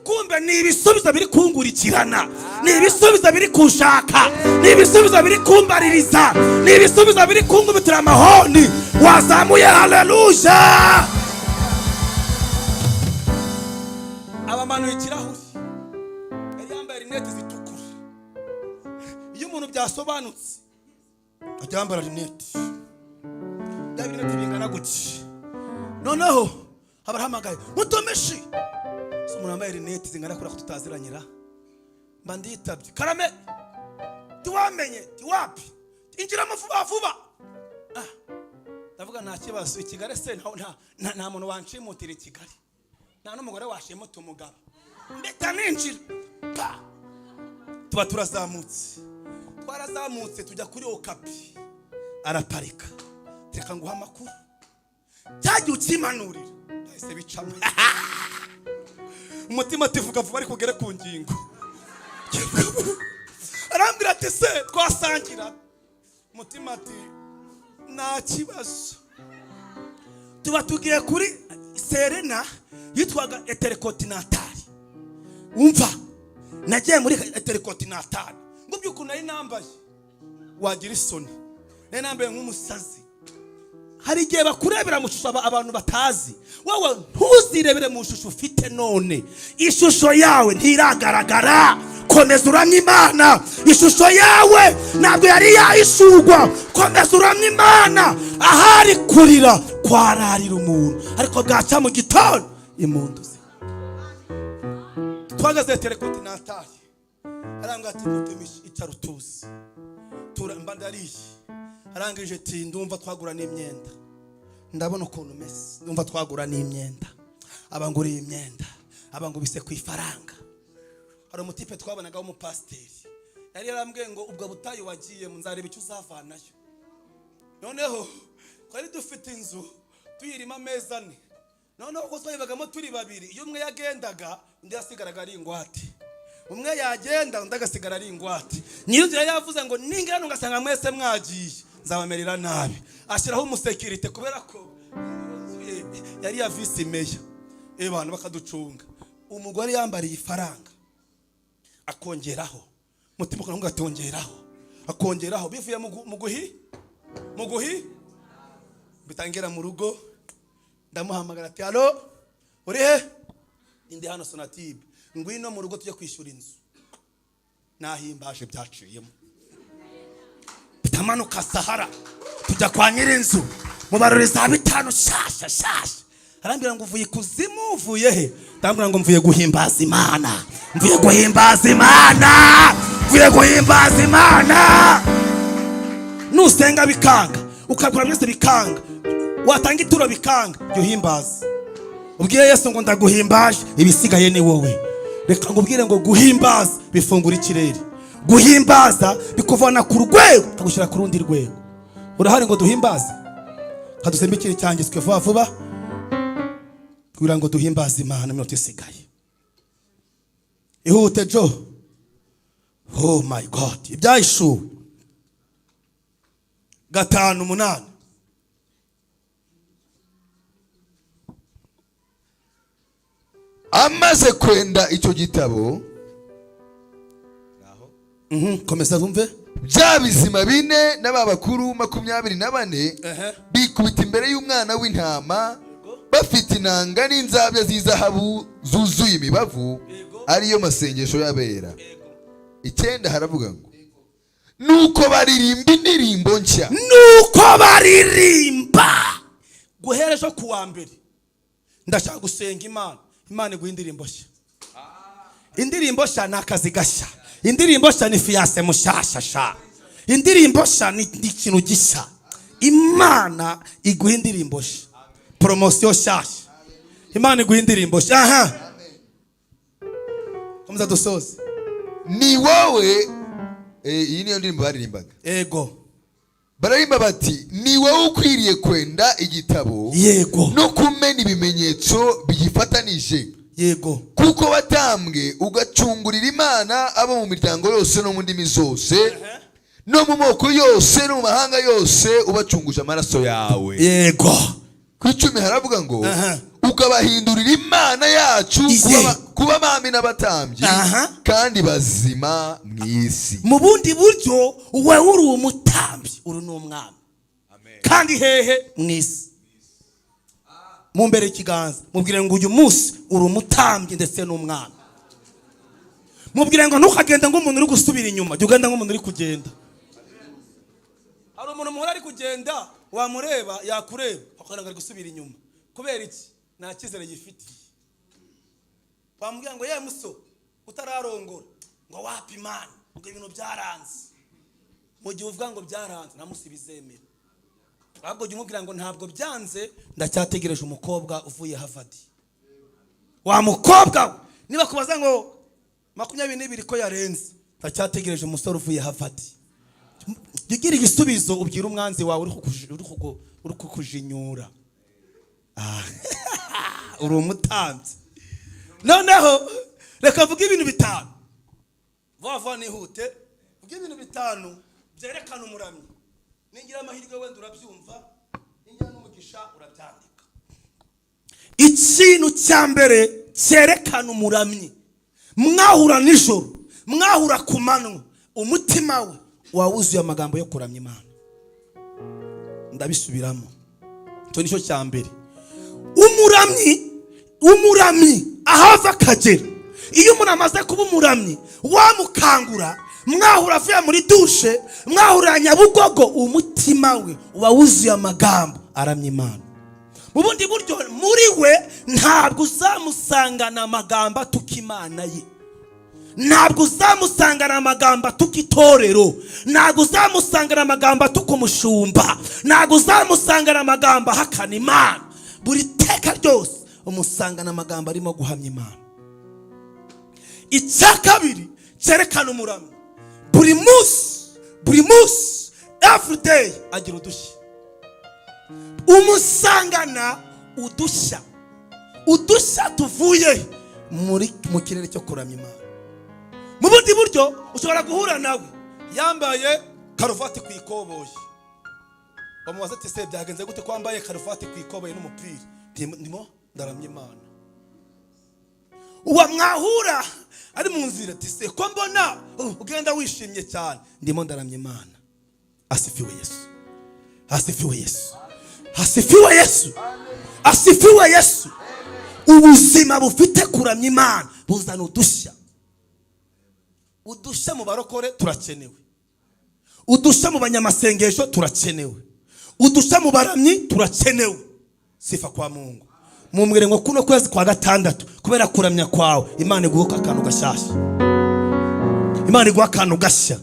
Kumbe ni ibisubizo biri kungurikirana, ni ibisubizo biri kunshaka, ni ibisubizo biri kumbaririza, ni ibisubizo biri kungubitira amahoni. Wazamuye haleluya! Abamanuye ikirahuri, yari yambaye rinete zitukura. Iyo umuntu byasobanutse ajya yambara rinete, bya rinete bingana gutya. Noneho abarahamagaye: "Mutumishi!" Se umuntu wambaye rinete zingana kuriya ko tutaziranyira? Mba nditabye: "Karame." "Tiwamenye?" "Tiwapi." "Injiramo vuba vuba." Ah, ndavuga nta kibazo. I Kigali se nta muntu wanshimutira i Kigali, nta n'umugore washimuta umugabo. Ndeta ninjira pa, tuba turazamutse, twarazamutse tujya kuri Okapi, araparika. "Reka nguha amakuru, cyagiye ukimanurira." Byahise bicamo. Umutima ativuga vuba ariko ugere ku ngingo. Arambwira ati: "Se twasangira?" Umutima ati: "Nta kibazo." Tuba tugiye kuri Serena, yitwaga Intercontinental. Umva, nagiye muri Intercontinental, ngo by'ukuntu nari nambaye wagira isoni. Nari nambaye nk'umusazi. Hari igihe bakurebera mu shusho abantu batazi. Wowe ntuzirebere mu shusho ufite none, ishusho yawe ntiragaragara. Komeza uramye Imana. Ishusho yawe ntabwo yari yahishurwa. Komeza uramye Imana. Ahari kurira kwararira umuntu, ariko bwacya mu gitondo impundu ze. Twagaze Intercontinental, arambwira ati: "Mutemishi, icara utuze." Mba ndariye. Arangije ati: "Ndumva twagura n'imyenda, ndabona ukuntu umeze, ndumva twagura n'imyenda." Abanguriye imyenda, abangubise ku ifaranga. Hari umutipe twabonaga w'umupasiteri, yari yarambwiye ngo: "Ubwo butayu wagiyemo, nzareba icyo uzavanayo." Noneho twari dufite inzu tuyirimo amezi 4. Noneho kuko twayibagamo turi babiri, iyo umwe yagendaga undi yasigaraga ari ingwate, umwe yagenda undi agasigara ari ingwate. Nyir'inzu yari yavuze ngo: "Ningira hano ngasanga mwese mwagiye, nzabamerera nabi." Ashyiraho umusekirite kubera ko inzu ye yari iya vice mayor. Abantu bakaducunga. Umugore yambariye ifaranga, akongeraho mutima ukavuga, atongeraho, akongeraho, bivuye mu guhi. Bitangira mu rugo, ndamuhamagara ati: "Allo, uri he?" "Ndi hano Sonatube." "Ngwino mu rugo tujye kwishyura inzu." Nahimbaje, byaciyemo, bitamanuka Sahara, tujya kwa nyir'inzu, mubaruri za bitanu shasha shasha. Arambwira ngo: "Uvuye ikuzimu, uvuye he?" Ndambwira ngo: "Mvuye guhimbaza Imana, mvuye guhimbaza Imana, mvuye guhimbaza Imana." Nusenga bikanga, ukagura byose bikanga, watanga ituro bikanga, jya uhimbaza, ubwire Yesu ngo: "Ndaguhimbaje, ibisigaye ni wowe." Reka ngubwire ngo guhimbaza bifungura ikirere, guhimbaza bikuvana ku rwego bikagushyira ku rundi rwego. Urahari ngo duhimbaze? Kadusembe ikiri cyangizwe vuba vuba kugira ngo duhimbaze Imana. Iminota isigaye ihute jo. Oh my God! Ibyahishuwe 5:8. Amaze kwenda icyo gitabo, Komeza wumve. Bya bizima bine n'aba bakuru 24 bikubita imbere y'Umwana w'Intama, bafite inanga n'inzabya z'izahabu zuzuye imibavu, ariyo masengesho y'abera. 9 haravuga ngo: "Nuko baririmba indirimbo nshya." Nuko baririmba. Guhera ejo ku wa mbere, ndashaka gusenga Imana, Imana iguha indirimbo nshya. Indirimbo nshya ni akazi gashya, indirimbo nshya ni fiancé mushasha sha, indirimbo nshya ni ikintu gishya. Imana iguha indirimbo nshya, promotion nshyashya, Imana iguha indirimbo nshya. Aha, komeza dusoze. Ni wowe iyi niyo ndirimbo baririmbaga. Bararimba bati: "Ni wowe ukwiriye kwenda igitabo no kumena ibimenyetso bigifatanije, kuko watambwe ugacungurira Imana abo mu miryango yose no mu ndimi zose no mu moko yose no mu mahanga yose, ubacunguje amaraso yawe." Ku 10 haravuga ngo: "Ukabahindurira Imana yacu kuba abami n'abatambyi, kandi bazima mu isi." Mu bundi buryo, wowe uri umutambyi, uri n'umwami, kandi hehe? Mu isi. Mu mbere y'ikiganza, mubwire ngo: "Uyu munsi uri umutambyi ndetse n'umwami." Mubwire ngo: "Ntukagende nk'umuntu uri gusubira inyuma, jya ugenda nk'umuntu uri kugenda." Hari umuntu muhora ari kugenda, wamureba yakureba akagira ngo ari gusubira inyuma. Kubera iki? Nta cyizere yifitiye. Wamubwira ngo: "Ye muso, utararongora?" Ngo: "Wapi mani," ngo "ibintu byaranze." Mu gihe uvuga ngo byaranze, nta munsi bizemera. Ahubwo jya umubwira ngo: "Ntabwo byanze, ndacyategereje umukobwa uvuye Harvard." Wa mukobwa we, niba kubaza ngo 22 ko yarenze, ndacyategereje umusore uvuye Harvard. Jya ugira igisubizo ubwira umwanzi wawe uri kukujinyura. Ah, uri umutambyi. Noneho reka mvuge ibintu bitanu vuba vuba, nihute. Mvuge ibintu bitanu byerekana umuramyi. Ningira amahirwe wenda urabyumva, ningira n'umugisha urabyandika. Ikintu cya mbere cyerekana umuramyi: mwahura nijoro, mwahura ku manywa, umutima we wawuzuye amagambo yo kuramya Imana. Ndabisubiramo, icyo nicyo cya mbere. Umuramyi, umuramyi ahava akagera, Iyo umuntu amaze kuba umuramyi, wamukangura mwahura avuye muri douche, mwahurira Nyabugogo, umutima we uba wuzuye amagambo aramya Imana. Mu bundi buryo, muri we ntabwo uzamusangana amagambo atuka Imana ye, ntabwo uzamusangana amagambo atuka itorero, ntabwo uzamusangana amagambo atuka umushumba, ntabwo uzamusangana amagambo ahakana Imana. Buri teka ryose umusangana amagambo arimo guhamya Imana. Icya kabiri cyerekana umuramyi, buri munsi, buri munsi, everyday agira udushya. Umusangana udushya, udushya tuvuye muri mu kirere cyo kuramya Imana. Mu bundi buryo, ushobora guhura nawe yambaye karuvati ku ikoboyi. Bamubaza ati: "Se byagenze gute ko wambaye karuvati ku ikoboyi n'umupira?" "Ndimo ndaramya Imana." Uwo mwahura ari mu nzira ati: "Se ko mbona ugenda wishimye cyane?" "Ndimo ndaramya Imana." Asifiwe Yesu, asifiwe Yesu, asifiwe Yesu, asifiwe Yesu. Ubuzima bufite kuramya Imana buzana udushya. Udushya mu barokore turakenewe, udushya mu banyamasengesho turakenewe, udushya mu baramyi turakenewe. Sifa kwa Mungu. Mumbwire ngo kuno kwezi kwa gatandatu, kubera kuramya kwawe, Imana iguha akantu gashyashya, Imana iguha akantu gashya,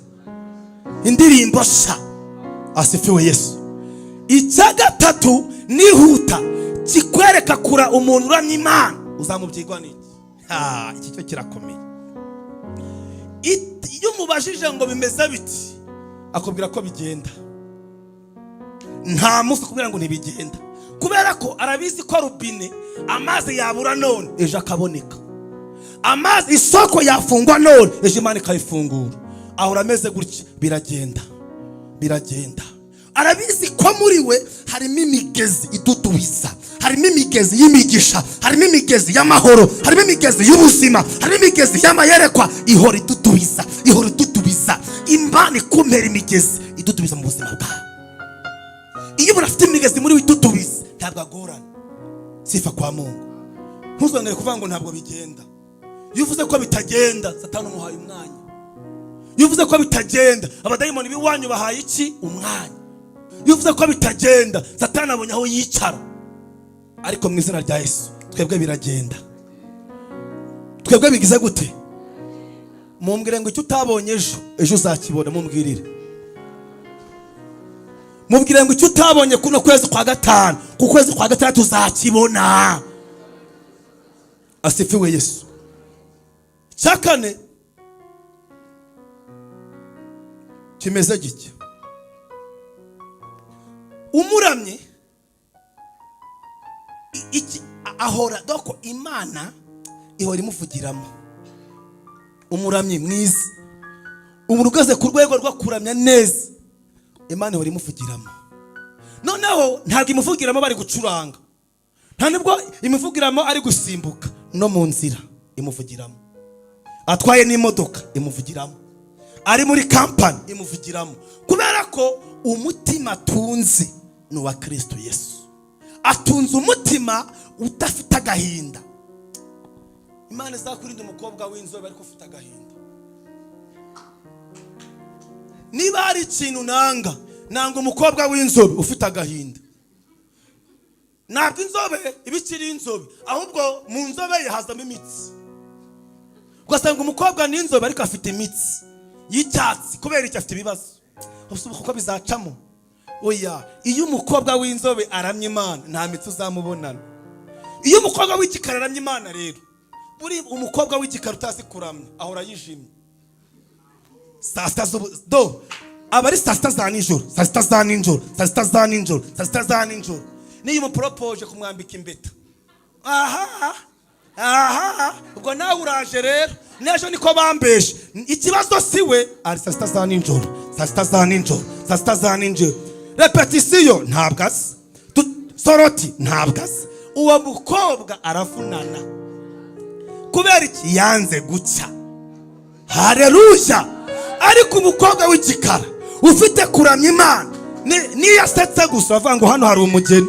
indirimbo nshya. Asifiwe Yesu. Icya gatatu nihuta kikwereka kura umuntu uramya Imana, uzamubyigwa n'iki? Ha, iki cyo kirakomeye. Iyo umubajije ngo bimeze biti, akubwira ko bigenda. Nta munsi akubwira ngo ntibigenda, kubera ko arabizi ko robine amazi yabura none, ejo akaboneka. Amazi, isoko yafungwa none, ejo Imana ikayifungura. Ahora ameze gutya: biragenda, biragenda. Arabizi ko muri we harimo imigezi idudubiza, harimo imigezi y'imigisha, harimo imigezi y'amahoro, harimo imigezi y'ubuzima, harimo imigezi y'amayerekwa. Ihora idudubiza, ihora idudubiza. Imana ikumpera imigezi idudubiza mu buzima bwawe. Iyo umuntu afite imigezi muri we idudubiza, ntabwo agorana. Sifa kwa Mungu. Ntuzongere kuvuga ngo ntabwo bigenda. Iyo uvuze ko bitagenda, Satani umuhaye umwanya. Iyo uvuze ko bitagenda, abadayimoni b'iwanyu bahaye iki? Umwanya. Iyo uvuze ko bitagenda, Satani abonye aho yicara. Ariko mu izina rya Yesu, twebwe biragenda. Twebwe bigize gute? Mumbwire ngo icyo utabonye ejo, ejo uzakibona. Mumbwirire, mubwire ngo icyo utabonye kuno kwezi kwa gatanu, ku kwezi kwa gatandatu uzakibona. Asifiwe Yesu. Icya kane kimeze gitya: umuramyi iki ahora doko Imana ihora imuvugiramo. Umuramyi mwiza, umuntu ugeze ku rwego rwo kuramya neza, Imana ihora imuvugiramo. Noneho ntabwo imuvugiramo bari gucuranga, nta nubwo imuvugiramo ari gusimbuka, no mu nzira imuvugiramo, atwaye n'imodoka imuvugiramo, ari muri kampani imuvugiramo, kubera ko umutima atunze ni uwa Kirisito Yesu. Atunze umutima udafite agahinda. Imana izakurinda umukobwa w'inzobe ariko ufite agahinda. Niba hari ikintu nanga, nanga umukobwa w'inzobe ufite agahinda. Ntabwo inzobe iba ikiri inzobe, ahubwo mu nzobe ye hazamo imitsi. Ugasanga umukobwa ni inzobe ariko afite imitsi y'icyatsi. Kubera icyo? Afite ibibazo kuko bizacamo. Oya, iyo umukobwa w'inzobe aramya Imana, nta mitsi uzamubonana. Iyo umukobwa w'igikara aramya Imana rero, buri umukobwa w'igikara utazi kuramya ahora yijimye. Saa sita z'ubu do aba ari saa sita za nijoro, saa sita za nijoro, saa sita za nijoro, saa sita za nijoro. Niyo umuporopoje kumwambika impeta, aha aha, ubwo nawe uraje rero, n'ejo niko bambeshe. Ikibazo si we, ari saa sita za nijoro, saa sita za nijoro, saa sita za nijoro. Répétition ntabwo azi, sortie ntabwo azi. Uwo mukobwa aravunana. Kubera iki? Yanze gucya. Hareruya. Ariko umukobwa w'igikara ufite kuramya Imana, niyo asetse gusa bavuga ngo hano hari umugeni.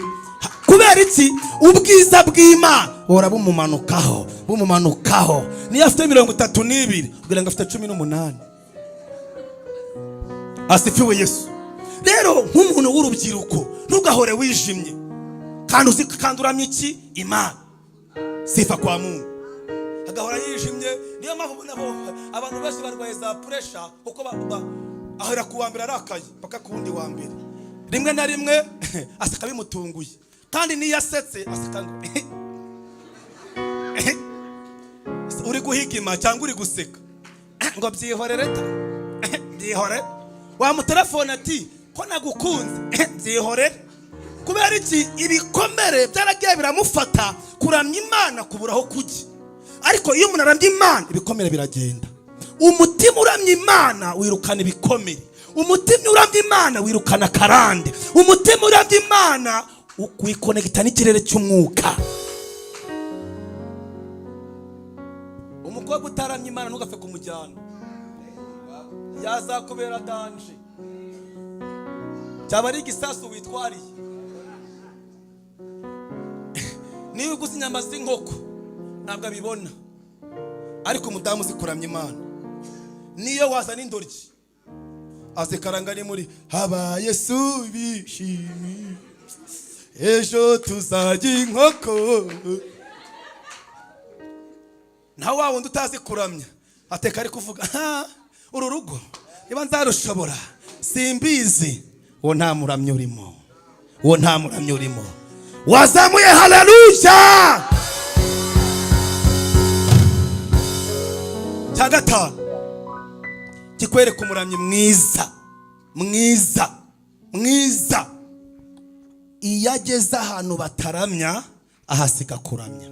Kubera iki? Ubwiza bw'Imana buhora bumumanukaho. Bumumanukaho. Niyo afite 32, kugira ngo afite 18. Asifiwe Yesu. Rero nk'umuntu w'urubyiruko, ntugahore wijimye kandi uzi kandi uramye iki? Imana. Sifa kwa Mungu. Agahora yijimye. Niyo mpamvu ubona abantu benshi barwaye za pressure, kuko ahera ku wa mbere arakaye mpaka ku wundi wa mbere. Rimwe na rimwe aseka bimutunguye, kandi niyo asetse aseka ngo uri guhigima cyangwa uri guseka, ngo byihorere ta, byihorere. Wamutelefone ati ko nagukunze, byihorere. Kubera iki? Ibikomere byaragiye biramufata, kuramya Imana kubura aho kujya. Ariko iyo umuntu aramya Imana, ibikomere biragenda. Umutima uramya Imana wirukana ibikomere. Umutima uramya Imana wirukana karande. Umutima uramya Imana wikonegita n'ikirere cy'umwuka. Umukobwa utaramya Imana ntugapfe kumujyana, yazakubera danger, cyaba ari igisasu witwariye. Niba uguze inyama z'inkoko ntabwo abibona, ariko umudamu uzi kuramya Imana, niyo wazana indoryi azikaranga ni muri haba Yesu bishimi, ejo tuzajya inkoko. Nta wa wundi utazi kuramya ateka ari kuvuga, ha, uru rugo niba nzarushobora simbizi. Uwo nta muramyi urimo, uwo nta muramyi urimo. Wazamuye haleluya. Cya gatanu kikwereka umuramyi mwiza, mwiza, mwiza: iyo ageze ahantu bataramya ahasiga kuramya.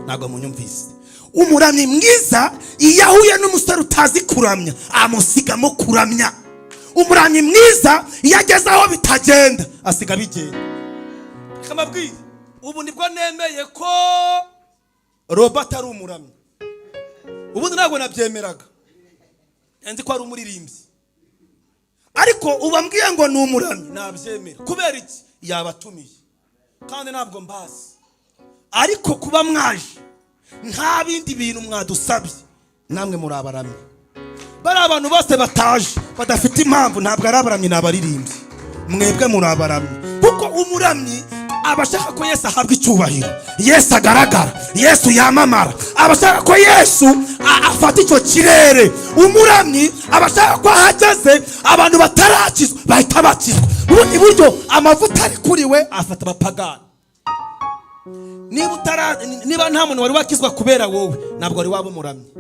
Ntabwo munyumvise. Umuramyi mwiza iyo ahuye n'umusore utazi kuramya amusigamo kuramya. Umuramyi mwiza iyo ageze aho bitagenda asiga bigenda. Reka mbabwire, ubu nibwo nemeye ko Robert ari umuramyi. Ubundi ntabwo nabyemeraga, nzi ko ari umuririmbyi, ariko ubu ambwiye ngo ni umuramyi nabyemera. Kubera iki? Yabatumiye kandi ntabwo mbazi, ariko kuba mwaje nta bindi bintu mwadusabye, namwe muri abaramyi. Bari abantu bose bataje badafite impamvu ntabwo ari abaramyi, ni abaririmbyi. Mwebwe muri abaramyi, kuko umuramyi aba ashaka ko Yesu ahabwa icyubahiro, Yesu agaragara, Yesu yamamara, aba ashaka ko Yesu afata icyo kirere. Umuramyi aba ashaka ko ahageze abantu batarakizwa bahita bakizwa. Ubundi buryo amavuta ari kuri we afata abapagani. Niba nta muntu wari wakizwa kubera wowe, ntabwo wari waba umuramyi.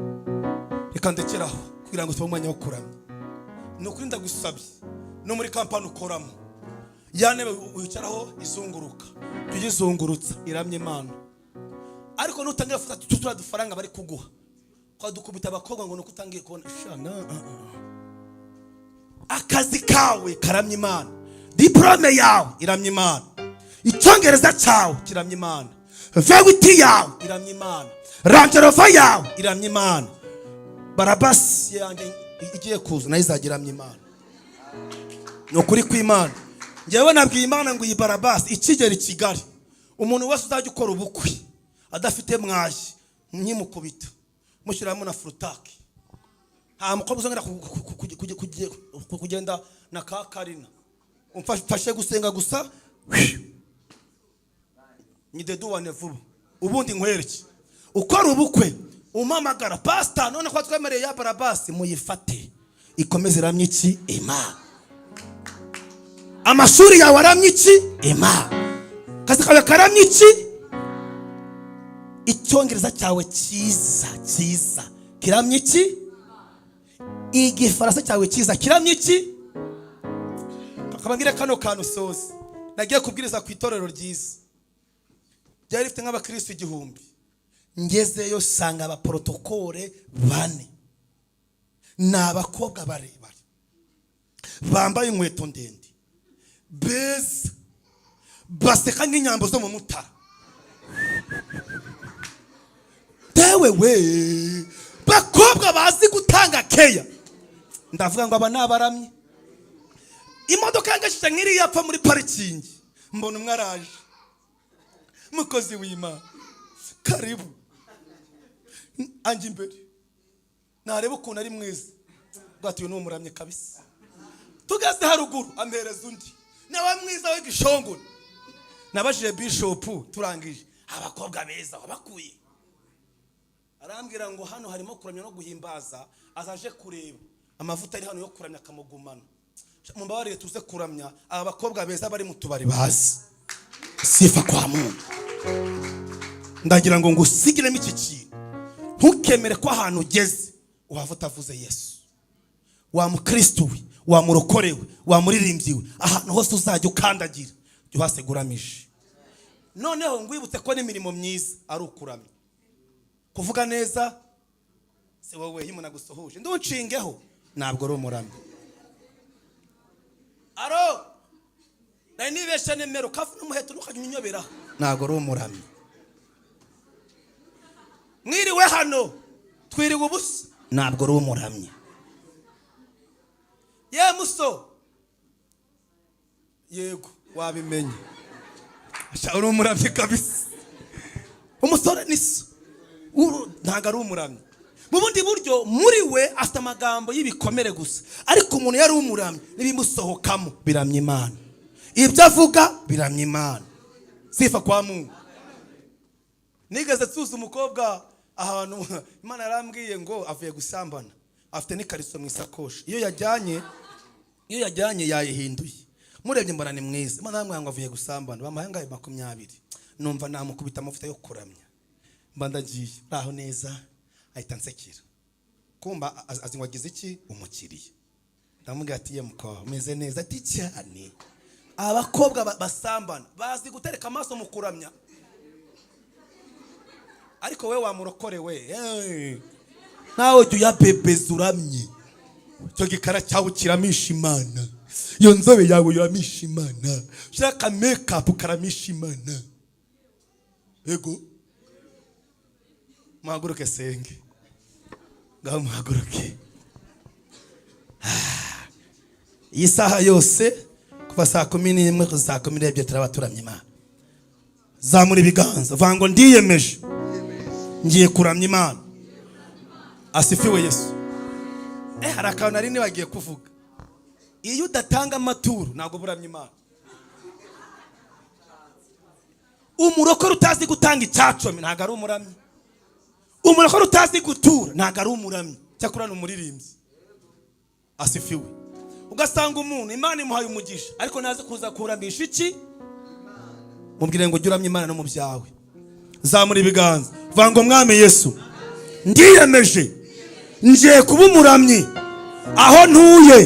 Reka ndekeraho kugira ngo tubone umwanya wo kuramya. Ni ukuri ndagusabye, no muri kampani ukoramo, ya ntebe wicaraho izunguruka, jya uyizungurutsa iramye Imana. Ariko nutangira gufata turiya dufaranga bari kuguha ukadukubita abakobwa ngo nuko utangiye kubona shana, akazi kawe karamya Imana, diporome yawe iramya Imana, icyongereza cyawe kiramya Imana, V8 yawe iramya Imana, Range Rover yawe iramya Imana, Brabus yanjye igiye kuza nayo izajya iramya Imana. Ni ukuri kw'Imana. Njyewe nabwiye Imana ngo iyi Brabus ikigera i Kigali, umuntu wese uzajya ukora ubukwe adafite mwayi nkimukubita mushyiramo na furutaki, nta mukobwa uzongera kugenda na ka karina. Umfashe gusenga gusa nyideduwane vuba, ubundi nkwereke. Ukora ubukwe umpamagara, pasita, none ko twemereye ya Brabus, muyifate ikomeze iramye iki? Imana. Amashuri yawe aramye iki? Imana. Akazi kawe karamye iki? Icyongereza cyawe cyiza cyiza kiramye iki? Igifaransa cyawe cyiza kiramye iki? Kababwire kano kantu soze. Nagiye kubwiriza ku itorero ryiza ryari rifite nk'abakristo 1000. Ngezeyo sanga abaporotokole 4, ni abakobwa barebare bambaye inkweto ndende, beza, baseka nk'inyambo zo mu Mutara. Tewe we, bakobwa bazi gutanga keya. Ndavuga ngo aba ni abaramyi. Imodoka yangashyitse nk'iriya yapfa muri parikingi, mbona umwe araje, mukozi w'Imana karibu. Anjya imbere, nareba ukuntu ari mwiza, bwatuye ni umuramyi kabisa. Tugeze haruguru ampereza undi nawe mwiza w'igishongore. Nabajije bishopu turangije, abakobwa beza wabakuye? Arambwira ngo hano harimo kuramya no guhimbaza, azaje kureba amavuta ari hano yo kuramya akamugumana. Mumbabarire tuze kuramya, aba bakobwa beza bari mu tubari bazi. Sifa kwa Mungu. Ndagira ngo ngusigiremo iki kintu: ntukemere ko ahantu ugeze wava utavuze Yesu. Wa mukristo we, wa murokore we, wa muririmbyi we, ahantu hose uzajya ukandagira jya uhasiga uramije. Noneho ngwibutse ko n'imirimo myiza ari ukuramya. Kuvuga neza si wowe, iyo umuntu agusuhuje ndunshingeho, ntabwo ari umuramyi. Aro nari nibeshe nimero, kavu n'umuheto ntukajya unyoberaho, ntabwo ari umuramyi. Mwiriwe hano, twiriwe ubusa, ntabwo ari umuramyi. Ye muso, yego wabimenye. Sha, uri umuramyi kabisa. Umusore ni so, ntabwo ari umuramyi. Mu bundi buryo muri we afite amagambo y'ibikomere gusa, ariko umuntu yari umuramyi n'ibimusohokamo biramya Imana, ibyo avuga biramya Imana. Sifa kwa Mungu. Nigeze nsuza umukobwa ahantu, Imana yarambwiye ngo avuye gusambana, afite n'ikariso mu isakoshi, iyo yajyanye yayihinduye. Murebye mbona ni mwiza. Imana yarambwiye ngo avuye gusambana, bamuhaye angahe? 20. Numva namukubita amavuta yo kuramya. Mba ndagiye aho neza, ahita nsekera, kumba azi ngo agize iki umukiriya. Ndamubwira ati: "Ye mukobwa, umeze neza?" Ati: "Cyane." Abakobwa basambana bazi gutereka amaso mu kuramya, ariko we wamurokore we, nawe jya uyabebeza uramye. Icyo gikara cyawe kiramisha Imana, iyo nzobe yawe iramisha Imana, shyira aka makeup karamisha Imana. Ego, muhaguruke senge, ngaho muhaguruke. Iyi saha yose kuva saa 11 kugeza saa 12 turaba turamya Imana. Zamura ibiganza, vuga ngo: "Ndiyemeje, ngiye kuramya Imana." Asifiwe Yesu. Hari akantu nari nibagiye kuvuga: iyo udatanga amaturo ntabwo buramya Imana. Umurokore utazi gutanga icyacumi ntabwo ari umuramyi. Umurokore utazi gutura ntabwo ari umuramyi, cyakora ni umuririmbyi. Asifiwe. Ugasanga umuntu Imana imuhaye umugisha, ariko ntazi kuza kuramisha iki. Mubwire ngo ujye uramya Imana no mu byawe. Zamura ibiganza, vuga ngo: "Mwami Yesu, ndiyemeje, ngiye kuba umuramyi aho ntuye,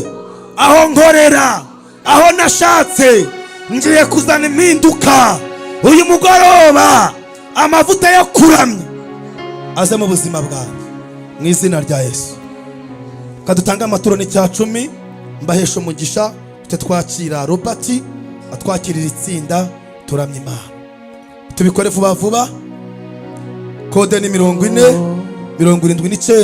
aho nkorera, aho nashatse. Ngiye kuzana impinduka uyu mugoroba. Amavuta yo kuramya aze mu buzima bwawe mu izina rya Yesu." Kadutange amaturo n'icya cumi, mbahesha umugisha. Tujye twakira Robert atwakirira itsinda turamya Imana. Tubikore vuba vuba. Code ni 40 79.